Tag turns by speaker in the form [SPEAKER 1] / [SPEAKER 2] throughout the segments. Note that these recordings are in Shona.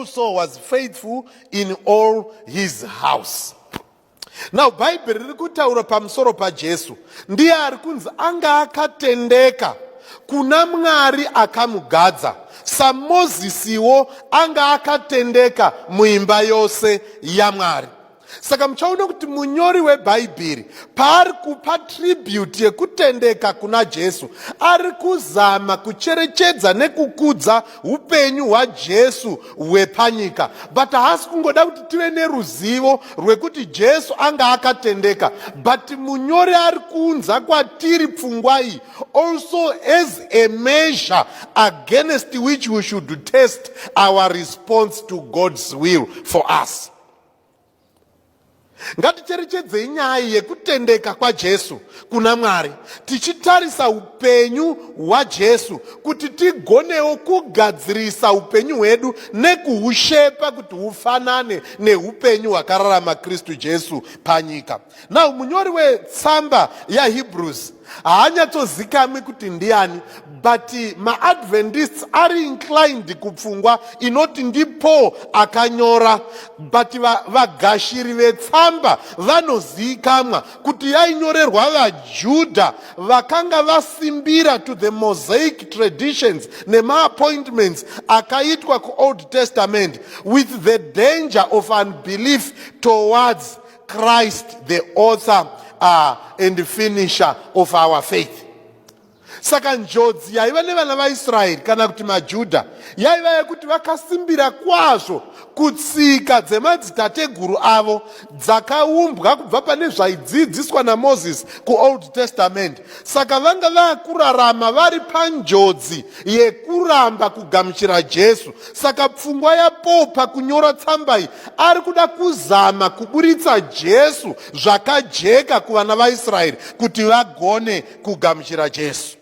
[SPEAKER 1] also was faithful in all his house. Now Bhaibheri riri kutaura pamusoro paJesu, ndiye ari kunzi anga akatendeka kuna Mwari akamugadza, saMozisiwo anga akatendeka muimba yose yaMwari. Saka muchaona kuti munyori weBhaibheri paari kupa tribute yekutendeka kuna Jesu, ari kuzama kucherechedza nekukudza upenyu hwaJesu hwepanyika, but haasi kungoda kuti tive neruzivo rwekuti Jesu anga akatendeka, but munyori ari kuunza kwatiri pfungwa iyi also as a measure against which we should test our response to God's will for us. Ngaticherechedzei nyaya yekutendeka kwaJesu kuna Mwari, tichitarisa upenyu hwaJesu kuti tigonewo kugadzirisa upenyu hwedu nekuhushepa kuti hufanane neupenyu hwakararama Kristu Jesu panyika. Now munyori wetsamba yaHebrews haanyatsozikamwi kuti ndiani, but maAdventists ari inclined kupfungwa inoti ndiPaul akanyora, but vagashiri vetsamba vanozivikanwa kuti yainyorerwa vaJudha vakanga vasimbira to the Mosaic traditions nemaappointments akaitwa kuOld Testament, with the danger of unbelief towards Christ, the author and finisher of our faith. Saka njodzi yaiva nevana vaIsraeri, kana kuti maJudha, yaiva yekuti vakasimbira kwazvo kutsika dzemadzitateguru avo dzakaumbwa kubva pane zvaidzidziswa naMozisi kuOld Testament. Saka vanga vakurarama vari panjodzi yekuramba kugamuchira Jesu. Saka pfungwa yaPaul pakunyora tsamba iyi, ari kuda kuzama kuburitsa Jesu zvakajeka kuvana vaIsraeri kuti vagone kugamuchira Jesu.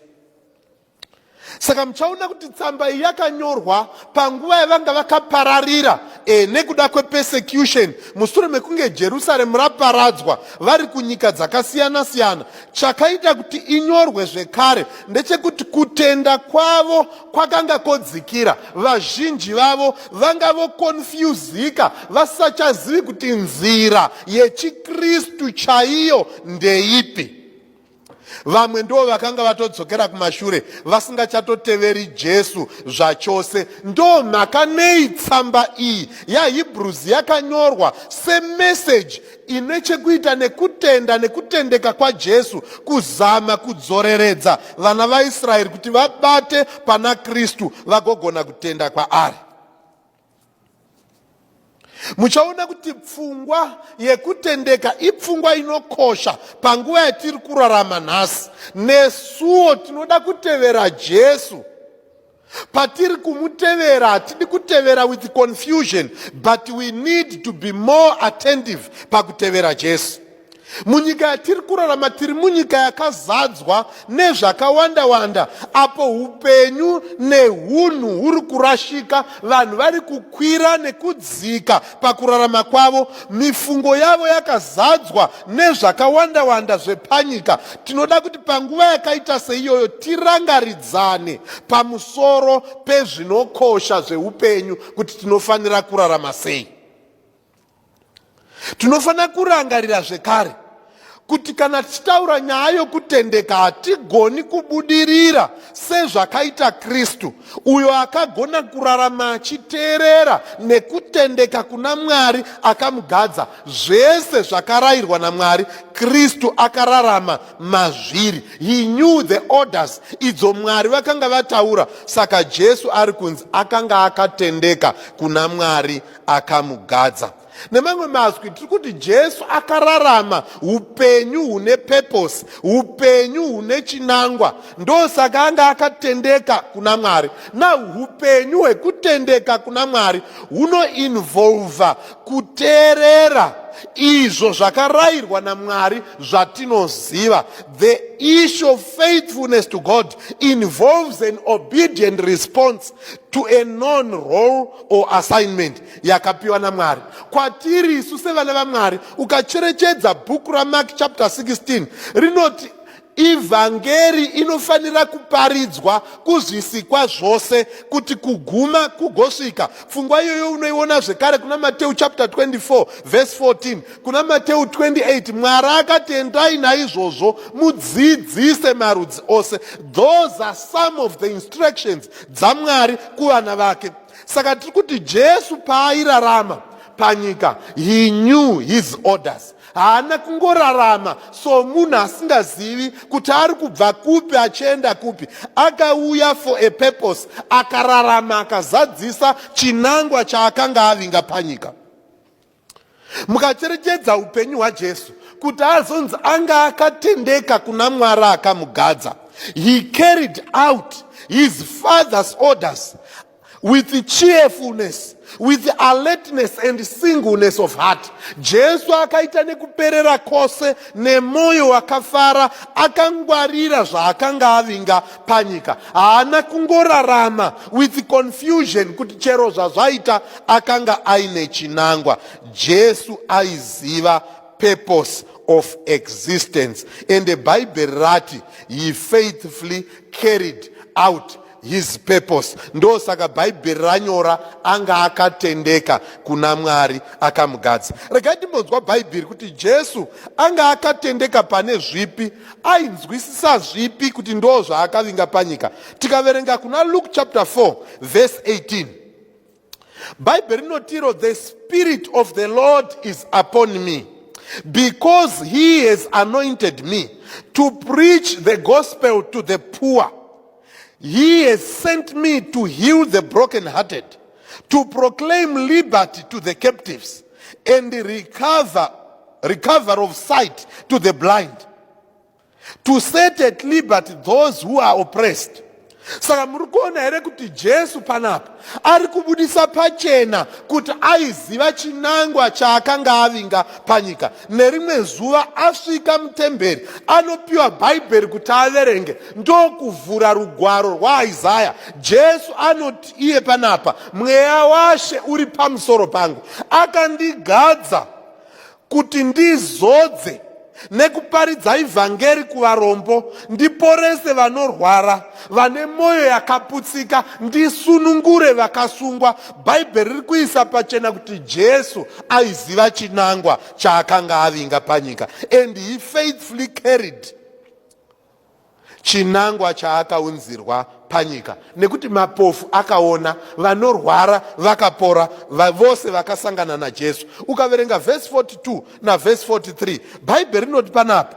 [SPEAKER 1] Saka muchaona kuti tsamba iyi yakanyorwa panguva yavanga vakapararira nekuda kwepersecution mushure mekunge Jerusaremu raparadzwa, vari kunyika dzakasiyana-siyana. Chakaita kuti inyorwe zvekare ndechekuti kutenda kwavo kwakanga kodzikira. Vazhinji vavo vanga vokonfyuzika, vasachazivi kuti nzira yechiKristu chaiyo ndeipi. Vamwe ndo vakanga vatodzokera kumashure, vasingachatoteveri Jesu zvachose. Ndo mhaka nei tsamba iyi yaHebrews yakanyorwa semeseji ine chekuita nekutenda nekutendeka kwaJesu, kuzama kudzoreredza vana vaIsraeri kuti vabate pana Kristu, vagogona kutenda kwaari. Muchaona kuti pfungwa yekutendeka ipfungwa inokosha panguva yatiri kurarama nhasi. Nesuwo tinoda kutevera Jesu. Patiri kumutevera, hatidi kutevera with confusion, but we need to be more attentive pakutevera Jesu. Munyika yatiri kurarama, tiri munyika yakazadzwa nezvakawanda wanda, apo upenyu neunhu huri kurashika. Vanhu vari kukwira nekudzika pakurarama kwavo, mifungo yavo yakazadzwa nezvakawanda wanda zvepanyika. Tinoda kuti panguva yakaita seiyoyo tirangaridzane pamusoro pezvinokosha zveupenyu, kuti tinofanira kurarama sei. Tinofanira kurangarira zvekare kuti kana tichitaura nyaya yokutendeka, hatigoni kubudirira sezvakaita Kristu, uyo akagona kurarama achiteerera nekutendeka kuna Mwari akamugadza. Zvese zvakarayirwa naMwari, Kristu akararama mazviri. He knew the orders idzo Mwari vakanga vataura. Saka Jesu ari kunzi akanga akatendeka kuna Mwari akamugadza. Nemamwe mazwi, tiri kuti Jesu akararama upenyu hune purpose, upenyu hune chinangwa. Ndosaka anga akatendeka kuna Mwari. Na upenyu hwekutendeka kuna Mwari hunoinvolva kuteerera izvo zvakarayirwa naMwari zvatinoziva. The issue of faithfulness to God involves an obedient response to a known role or assignment yakapiwa naMwari kwatiri isu sevana vaMwari. Ukacherechedza bhuku raMark chapter 16, rinoti Ivhangeri inofanira kuparidzwa kuzvisikwa zvose kuti kuguma kugosvika. Pfungwa iyoyo unoiona zvekare kuna Mateu chapter 24 verse 14, kuna Mateu 28. Mwari akati endai naizvozvo mudzidzise marudzi ose. Those are some of the instructions dzaMwari kuvana vake. Saka tiri kuti Jesu paairarama panyika, he knew his orders. Haana kungorarama somunhu asingazivi kuti ari kubva kupi achienda kupi. Akauya for a purpose, akararama akazadzisa chinangwa chaakanga avinga panyika. Mukacherechedza upenyu hwaJesu, kuti azonzi anga akatendeka kuna Mwari akamugadza, he carried out his father's orders with cheerfulness, with alertness and singleness of heart. Jesu akaita nekuperera kwose nemwoyo wakafara, akangwarira zvaakanga avinga panyika. Haana kungorarama with confusion kuti chero zvazvaita, akanga aine chinangwa. Jesu aiziva purpose of existence, and the Bhaibheri rati he faithfully carried out his purpose. Ndosaka Bhaibheri ranyora anga akatendeka kuna Mwari akamugadza. Regai timbonzwa Bhaibheri kuti Jesu anga akatendeka pane zvipi, ainzwisisa zvipi kuti ndo zvaakavinga panyika. Tikaverenga kuna Luke chapter 4 verse 18, Bhaibheri rinotiro, "The Spirit of the Lord is upon me, because he has anointed me to preach the gospel to the poor. He has sent me to heal the brokenhearted, to proclaim liberty to the captives and recover of sight to the blind, to set at liberty those who are oppressed." Saka muri kuona here kuti Jesu panapa ari kubudisa pachena kuti aiziva chinangwa chaakanga avinga panyika? Nerimwe zuva asvika mutemberi, anopiwa Bhaibheri kuti averenge, ndokuvhura rugwaro rwaIsaya. Jesu anoti iye panapa, "Mweya waShe uri pamusoro pangu, akandigadza kuti ndizodze nekuparidza ivhangeri kuvarombo, ndiporese vanorwara, vane mwoyo yakaputsika, ndisunungure vakasungwa." Bhaibheri riri kuisa pachena kuti Jesu aiziva chinangwa chaakanga avinga panyika, and he faithfully carried chinangwa chaakaunzirwa panyika, nekuti mapofu akaona, vanorwara vakapora, vose vakasangana naJesu. Ukaverenga vhesi 42 navhesi 43, Bhaibheri rinoti panapa,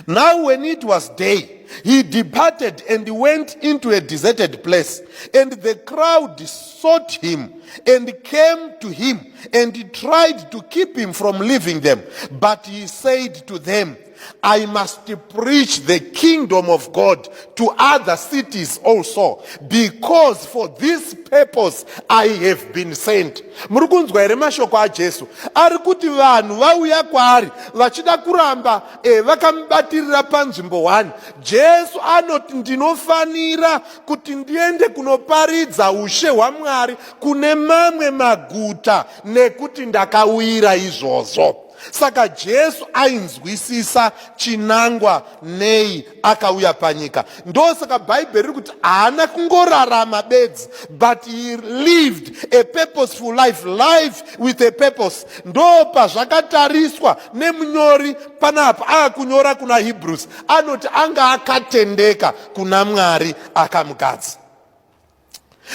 [SPEAKER 1] "Now when it was day, he departed and went into a deserted place, and the crowd sought him and came to him and tried to keep him from leaving them. But he said to them, 'I must preach the kingdom of God to other cities also, because for this purpose I have been sent.'" Muri kunzwa here mashoko aJesu? Ari kuti vanhu vauya kwaari vachida kuramba vakamubatirira panzvimbo 1. Jesu anoti, "Ndinofanira kuti ndiende kunoparidza ushe hwaMwari kune mamwe maguta, nekuti ndakauyira izvozvo." Saka Jesu ainzwisisa chinangwa nei akauya panyika. Ndosaka Bhaibheri riri kuti haana kungorarama bedzi, but he lived a purposeful life, life with a purpose. Ndo pazvakatariswa nemunyori panapa aakunyora kuna Hebrews, anoti anga akatendeka kuna Mwari akamugadza.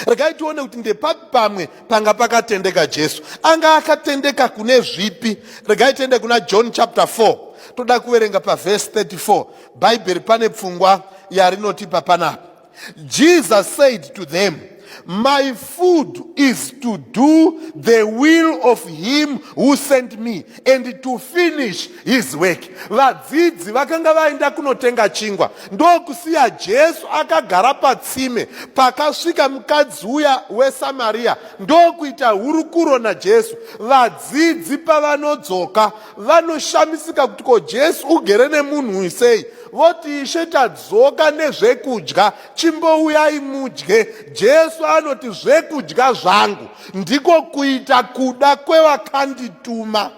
[SPEAKER 1] Regai tione kuti ndepapi pamwe panga pakatendeka Jesu, anga akatendeka kune zvipi. Regai tiende kuna John chapter 4, toda kuverenga pavhesi 34. Bhaibheri pane pfungwa yarinotipa panapa. Jesus said to them, "My food is to do the will of him who sent me and to finish his work." Vadzidzi vakanga vaenda kunotenga chingwa, ndokusiya Jesu akagara patsime. Pakasvika mukadzi uya weSamariya, ndokuita hurukuro naJesu. Vadzidzi pavanodzoka, vanoshamisika kuti, "Ko, Jesu ugere nemunhu sei?" Voti, "Ishe, tadzoka nezvekudya, chimbouyai mudye." Jesu anoti, "Zvekudya zvangu ndiko kuita kuda kwewakandituma."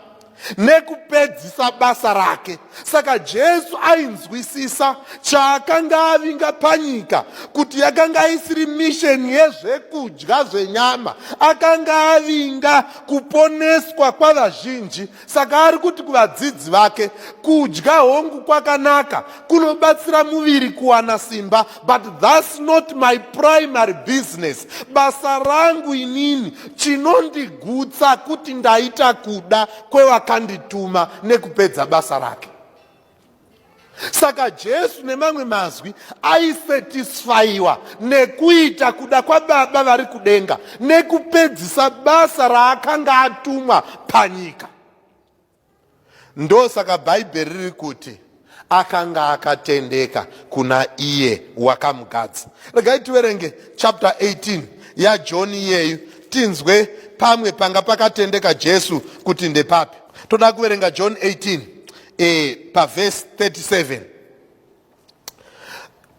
[SPEAKER 1] Nekupedzisa basa rake. Saka Jesu ainzwisisa chaakanga avinga panyika, kuti yakanga isiri misheni yezvekudya zvenyama. Akanga avinga kuponeswa kwavazhinji. Saka ari kuti kuvadzidzi vake, kudya hongu kwakanaka, kunobatsira muviri kuwana simba, but that's not my primary business. Basa rangu inini, chinondigutsa kuti ndaita kuda kwewakandituma nekupedza basa rake. Saka Jesu, nemamwe mazwi, aisatisfaiwa nekuita kuda kwaBaba vari kudenga nekupedzisa basa raakanga atumwa panyika. Ndosaka Bhaibheri riri kuti akanga akatendeka kuna iye wakamugadza. Regai tiverenge chapter 18 yaJohn iyeyu, tinzwe pamwe panga pakatendeka Jesu kuti ndepapi. Toda kuverenga John 18 pavhesi 37.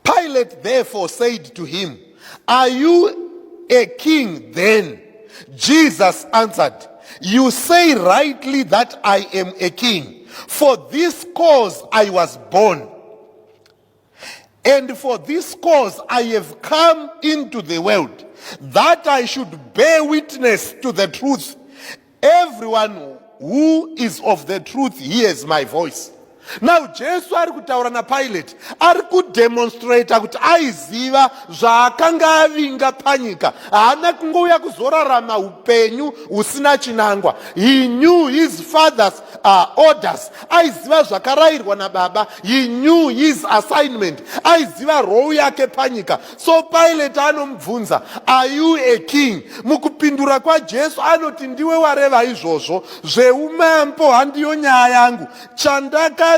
[SPEAKER 1] Pilate therefore said to him, "Are you a king then?" Jesus answered, "You say rightly that I am a king. For this cause I was born, and for this cause I have come into the world, that I should bear witness to the truth. Everyone who is of the truth hears my voice." Now Jesu ari kutaura naPilate, ari kudemonstrata kuti aiziva zvaakanga avinga panyika. Haana kungouya kuzorarama upenyu husina chinangwa. He knew his Father's orders. Aiziva zvakarayirwa naBaba. He knew his assignment. Aiziva role yake panyika. So Pilate anomubvunza, "Are you a king?" Mukupindura kwaJesu anoti, "Ndiwe wareva izvozvo. Zveumambo handiyo nyaya yangu. Chandakavinga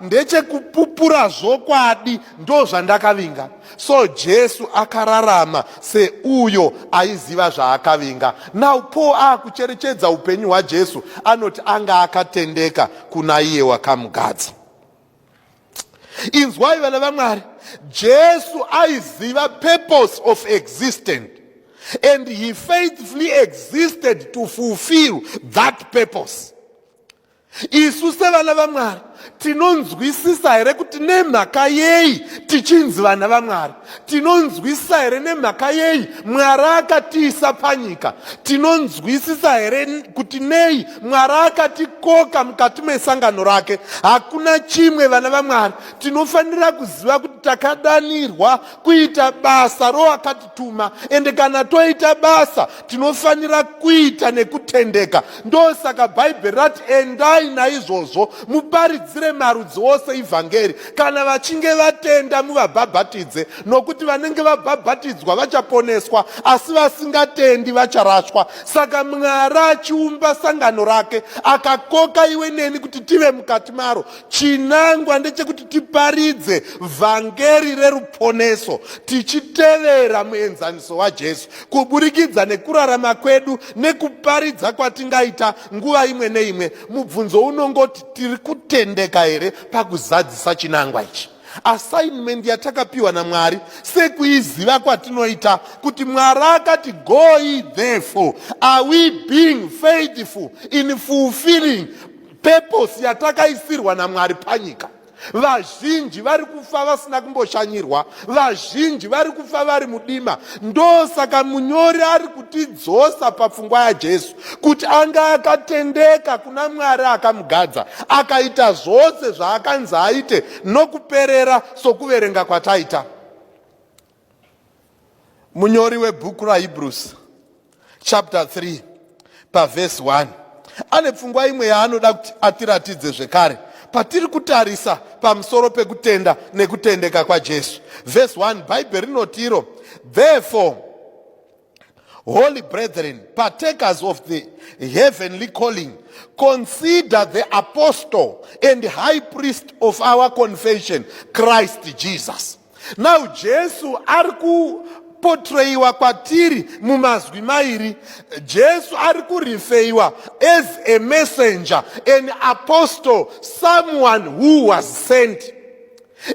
[SPEAKER 1] ndechekupupura zvokwadi, ndo zvandakavinga." So Jesu akararama seuyo aiziva zvaakavinga. Now Paul aakucherechedza upenyu hwaJesu, anoti anga akatendeka kuna iye wakamugadza. Inzwai, vana vaMwari, Jesu aiziva purpose of existence and he faithfully existed to fulfill that purpose. Isu sevana vaMwari tinonzwisisa here kuti nemhaka yei tichinzi vana vaMwari? Tinonzwisisa here nemhaka yei Mwari akatiisa panyika? Tinonzwisisa here kuti nei Mwari akatikoka mukati mesangano rake? Hakuna chimwe, vana vaMwari, tinofanira kuziva kuti takadanirwa kuita basa rowakatituma, ende kana toita basa tinofanira kuita nekutendeka. Ndosaka Bhaibheri rati, "Endai naizvozvo muparidzire marudzi ose ivhangeri. Kana vachinge vatenda, muvabhabhatidze, nokuti vanenge vabhabhatidzwa vachaponeswa, asi vasingatendi vacharashwa." Saka Mwari achiumba sangano rake, akakoka iwe neni kuti tive mukati maro. Chinangwa ndechekuti tiparidze vhangeri reruponeso tichitevera muenzaniso waJesu kuburikidza nekurarama kwedu nekuparidza kwatingaita nguva imwe neimwe. Mubvunzo unongoti, tiri kutendeka here pakuzadzisa chinangwa ichi, assignment yatakapiwa naMwari, sekuiziva kwatinoita kuti Mwari akati, "Go ye therefore"? Are we being faithful in fulfilling purpose yatakaisirwa naMwari panyika? Vazhinji vari kufa vasina kumboshanyirwa, vazhinji vari kufa vari mudima. Ndosaka munyori ari kutidzosa papfungwa yaJesu kuti anga akatendeka kuna Mwari akamugadza, akaita zvose zvaakanzi aite nokuperera, sokuverenga kwataita. Munyori webhuku raHebrews chapter 3 pavhesi 1 ane pfungwa imwe yaanoda kuti atiratidze zvekare patiri kutarisa pamusoro pekutenda nekutendeka kwaJesu. Vhesi 1, Bhaibheri rinotiro, "Therefore, holy brethren, partakers of the heavenly calling, consider the apostle and high priest of our confession, Christ Jesus." Now Jesu ari kuportrayiwa kwatiri mumazwi mairi. Jesu ari kureferwa as a messenger, an apostle, someone who was sent.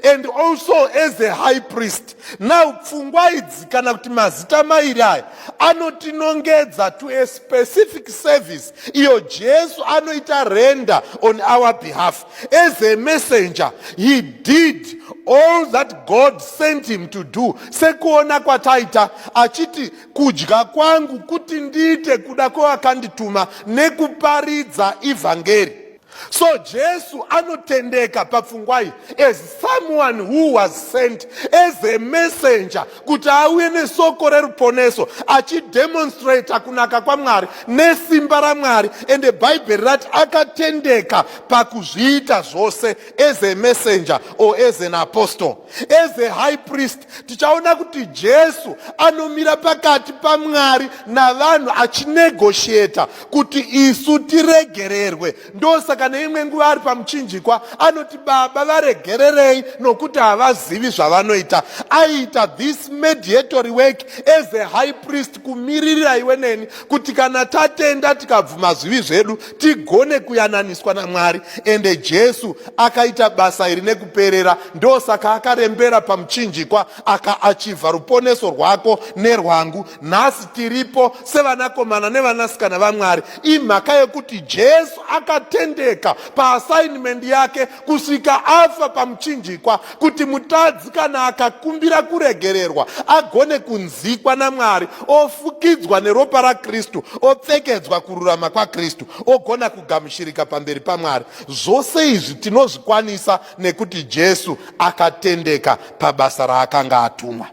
[SPEAKER 1] and also as a high priest. Now pfungwa idzi kana kuti mazita mairi aya anotinongedza to a specific service iyo Jesu anoita render on our behalf. As a messenger, he did all that God sent him to do. Sekuona kwataita achiti, "Kudya kwangu kuti ndiite kuda kwewakandituma nekuparidza ivhangeri." So Jesu anotendeka papfungwa iyi as someone who was sent as a messenger kuti auye nesoko reruponeso, achidemonstrata kunaka kwaMwari nesimba raMwari. Ende Bhaibheri rati akatendeka pakuzviita zvose as a messenger or as an apostle. As a high priest, tichaona kuti Jesu anomira pakati paMwari navanhu achinegotiata kuti isu tiregererwe. Ndosaka neimwe nguva ari pamuchinjikwa anoti, "Baba, varegererei nokuti havazivi zvavanoita." Aiita this mediatory work as a high priest kumiririra iwe neni kuti kana tatenda tikabvuma zvivi zvedu, tigone kuyananiswa naMwari. Ende Jesu akaita basa iri nekuperera. Ndosaka akarembera pamuchinjikwa, akaachieva ruponeso rwako nerwangu. Nhasi tiripo sevanakomana nevanasikana vaMwari imhaka yekuti Jesu akatendeka paassignment yake kusvika afa pamuchinjikwa, kuti mutadzi kana akakumbira kuregererwa agone kunzikwa naMwari, ofukidzwa neropa raKristu, opfekedzwa kururama kwaKristu, ogona kugamuchirika pamberi paMwari. Zvose izvi tinozvikwanisa nekuti Jesu akatendeka pabasa raakanga atumwa.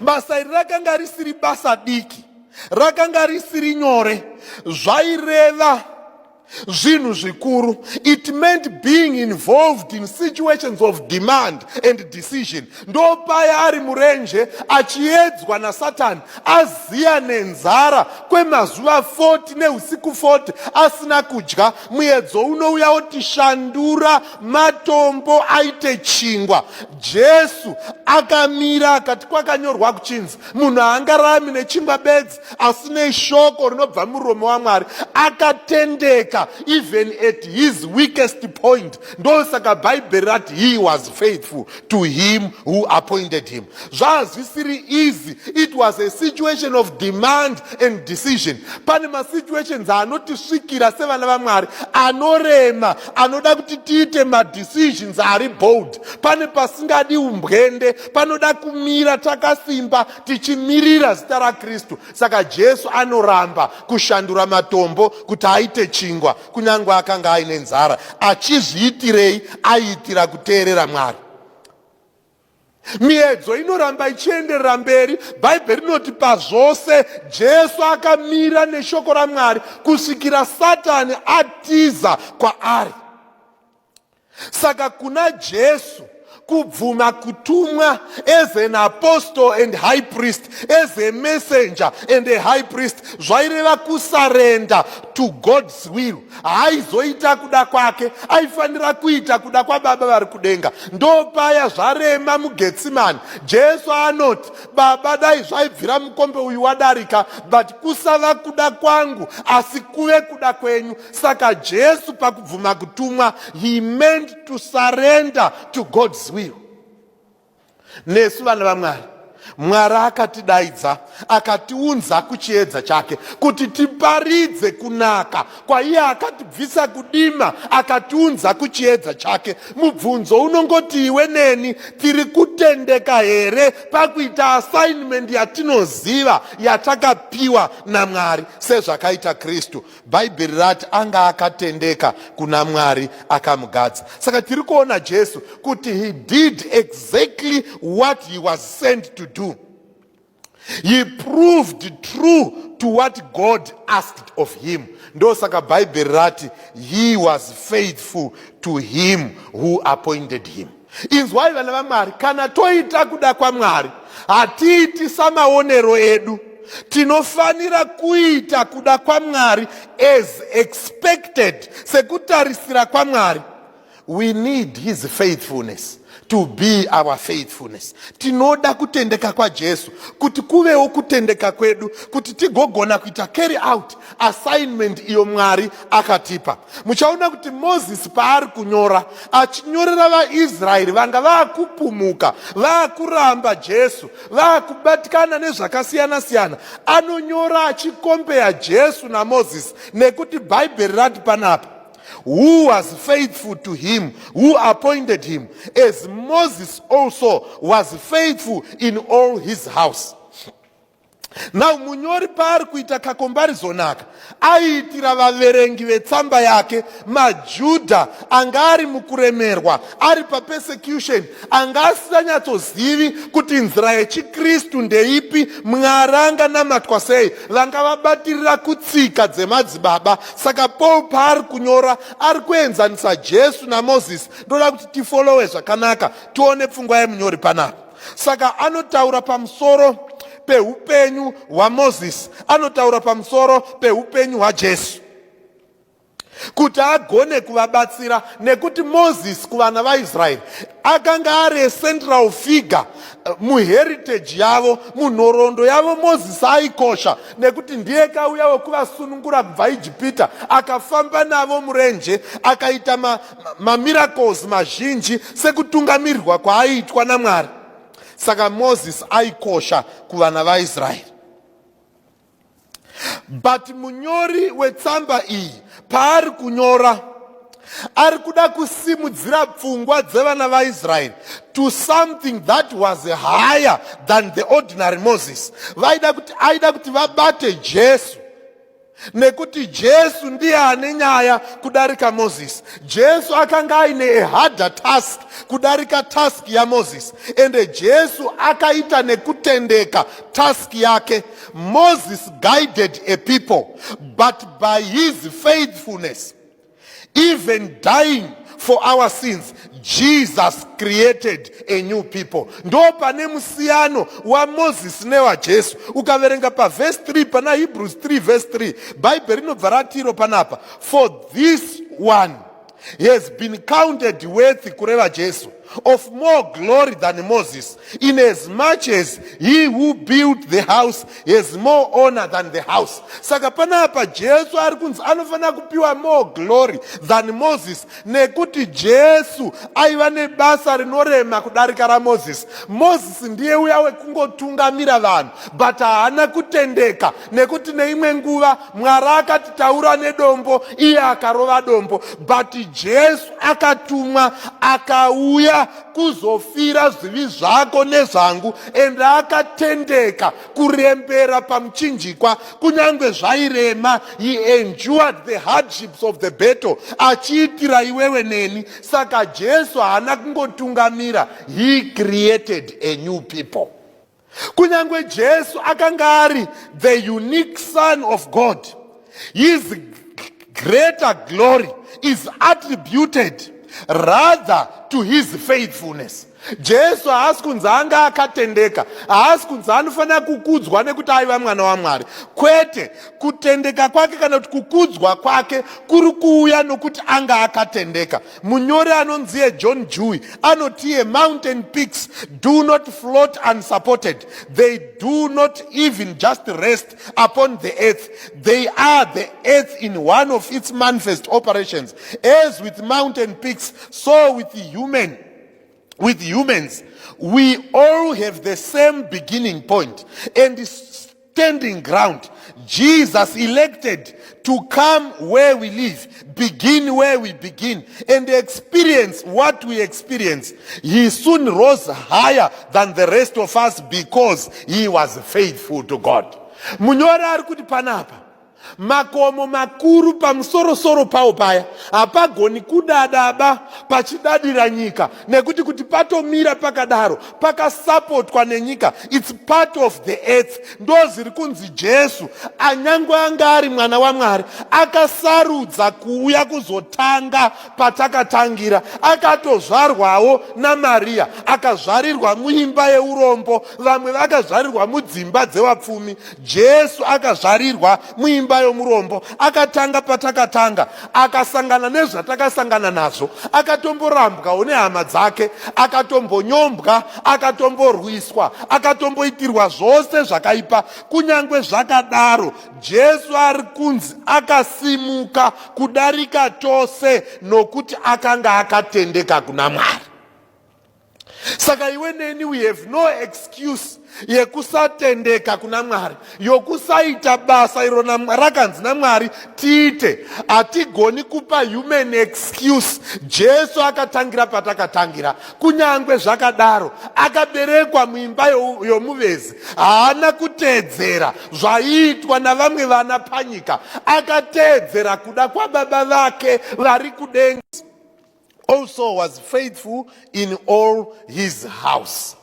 [SPEAKER 1] Basa iri rakanga risiri basa diki, rakanga risiri nyore. Zvaireva zvinhu zvikuru. It meant being involved in situations of demand and decision. Ndopaya ari murenje achiedzwa naSatani, aziya nenzara kwemazuva 40 neusiku 40 asina kudya. Muedzo unouya oti, "Shandura matombo aite chingwa." Jesu akamira akati, "Kwakanyorwa kuchinzi munhu haangararami nechingwa bedzi, asi neshoko rinobva muromo waMwari." Akatendeka even at his weakest point. Ndosaka Bhaibheri rati he was faithful to him who appointed him. Zvazvisiri easy. It was a situation of demand and decision. Pane masituations anotisvikira sevana vaMwari anorema, anoda kuti tiite madecisions ari bold. Pane pasingadi umbwende, panoda kumira takasimba tichimirira zita raKristu. Saka Jesu anoramba kushandura matombo kuti aite chingwa kunyange akanga aine nzara. Achizviitirei? Aiitira kuteerera Mwari. Miedzo inoramba ichienderera mberi. Bhaibheri rinoti pazvose Jesu akamira neshoko raMwari kusvikira Satani atiza kwaari. Saka kuna Jesu kubvuma kutumwa as an apostle and high priest, as a messenger and a high priest, zvaireva kusurrender to God's will. Haaizoita kuda kwake, aifanira kuita kuda kwababa vari kudenga. Ndopaya zvarema muGetsimani, Jesu anoti, "Baba, dai zvaibvira mukombe uyu wadarika, but kusava kuda kwangu asi kuve kuda kwenyu." Saka Jesu pakubvuma kutumwa, he meant to surrender to God's will. Nesu vana vaMwari, Mwari akatidaidza, akatiunza kuchiedza chake kuti tiparidze kunaka kwaiye akatibvisa kudima akatiunza kuchiedza chake. Mubvunzo unongoti, iwe neni tiri kutendeka here pakuita assignment yatinoziva yatakapiwa naMwari, sezvakaita Kristu? Bhaibheri rati anga akatendeka kuna Mwari akamugadza. Saka tiri kuona Jesu kuti he did exactly what he was sent to do. He proved true to what God asked of him. Ndosaka Bhaibheri rati he was faithful to him who appointed him. Inzwai vana vaMwari, kana toita kuda kwaMwari, hatiiti samaonero edu. Tinofanira kuita kuda kwaMwari as expected, sekutarisira kwaMwari. We need his faithfulness. to be our faithfulness. Tinoda kutendeka kwaJesu kuti kuvewo kutendeka kwedu, kuti tigogona kuita carry out assignment iyo Mwari akatipa. Muchaona kuti Mozisi paari kunyora, achinyorera vaIsraeri vanga vaakupumuka, vaakuramba Jesu, vaakubatikana nezvakasiyana-siyana, anonyora achikompeya Jesu naMozisi, nekuti Bhaibheri rati panapa, "Who was faithful to him who appointed him, as Moses also was faithful in all his house." Now munyori paari kuita kacomparison aka, aiitira vaverengi vetsamba yake, maJudha anga ari mukuremerwa, ari papersecution, anga asinganyatsozivi kuti nzira yechiKristu ndeipi, Mwari anganamatwa sei, vanga vabatirira kutsika dzemadzibaba. Saka Paul paari kunyora, ari kuenzanisa Jesu naMozisi. Ndoda kuti tifollowe zvakanaka, tione pfungwa yemunyori panapa. Saka anotaura pamusoro peupenyu hwaMozisi, anotaura pamusoro peupenyu hwaJesu kuti agone kuvabatsira, nekuti Mozisi kuvana vaIsraeri akanga ari central figure muheritage yavo, munhoroondo yavo. Mozisi aikosha nekuti ndiye kauya wekuvasunungura kubva Ijipita, akafamba navo murenje, akaita mamiracles mazhinji sekutungamirirwa kwaaiitwa naMwari. Saka Mozisi aikosha kuvana vaIsraeri. But munyori wetsamba iyi paari kunyora, ari kuda kusimudzira pfungwa dzevana vaIsraeri to something that was higher than the ordinary Moses. Vaida kuti, aida kuti vabate Jesu, nekuti Jesu ndiye ane nyaya kudarika Mozisi. Jesu akanga aine aharder task kudarika task yaMozisi, ende Jesu akaita nekutendeka task yake. Moses guided a people, but by his faithfulness, even dying for our sins, Jesus created a new people. Ndo pane musiyano waMozisi newaJesu. Ukaverenga pavhesi 3 pana Hebrews 3 vhesi 3, Bhaibheri rinobva ratiro panapa, "For this one has been counted worthy," kureva Jesu, "of more glory than Moses, in as much as he who built the house has more honor than the house." Saka panapa Jesu ari kunzi anofanira kupiwa more glory than Moses, nekuti Jesu aiva nebasa rinorema kudarika raMozisi. Mozisi ndiye uya wekungotungamira vanhu, but haana kutendeka, nekuti neimwe nguva Mwari akati, "Taura nedombo," iye akarova dombo. But Jesu akatumwa, akauya kuzofira zvivi zvako nezvangu, ende akatendeka kurembera pamuchinjikwa kunyange zvairema. He endured the hardships of the battle achiitira iwewe neni. Saka Jesu haana kungotungamira, he created a new people. Kunyange Jesu akanga ari the unique Son of God, his greater glory is attributed rather to his faithfulness. Jesu haasi kunzi anga akatendeka, haasi kunzi anofanira kukudzwa nekuti aiva mwana waMwari. Kwete, kutendeka kwake kana kuti kukudzwa kwake kuri kuuya nokuti anga akatendeka. Munyori anonziye John Dewey anotiye, "Mountain peaks do not float unsupported. They do not even just rest upon the earth. They are the earth in one of its manifest operations. As with mountain peaks, so with humans, we all have the same beginning point and standing ground. Jesus elected to come where we live, begin where we begin, and experience what we experience. He soon rose higher than the rest of us because he was faithful to God." Munyori ari kuti panapa, makomo makuru pamusorosoro pawo paya hapagoni kudadaba pachidadira nyika, nekuti kuti patomira pakadaro pakasapotwa nenyika. It's part of the earth. Ndo zviri kunzi Jesu, anyangwe anga ari mwana waMwari, akasarudza kuuya kuzotanga patakatangira. Akatozvarwawo naMariya, akazvarirwa muimba yeurombo. Vamwe vakazvarirwa mudzimba dzevapfumi, Jesu akazvarirwa muimba. muimba yomurombo. Akatanga patakatanga, akasangana nezvatakasangana nazvo, akatomborambwawo nehama dzake, akatombonyombwa, akatomborwiswa, akatomboitirwa zvose zvakaipa. Kunyange zvakadaro, Jesu ari kunzi akasimuka kudarika tose nokuti akanga akatendeka kuna Mwari. Saka iwe neni, we have no excuse yekusatendeka kuna Mwari, yokusaita basa iro rakanzi naMwari tiite. Hatigoni kupa human excuse. Jesu akatangira patakatangira. Kunyange zvakadaro, akaberekwa muimba yomuvezi. Haana kuteedzera zvaiitwa navamwe vana panyika. Akateedzera kuda kwababa vake vari kudenga. Also was faithful in all his house.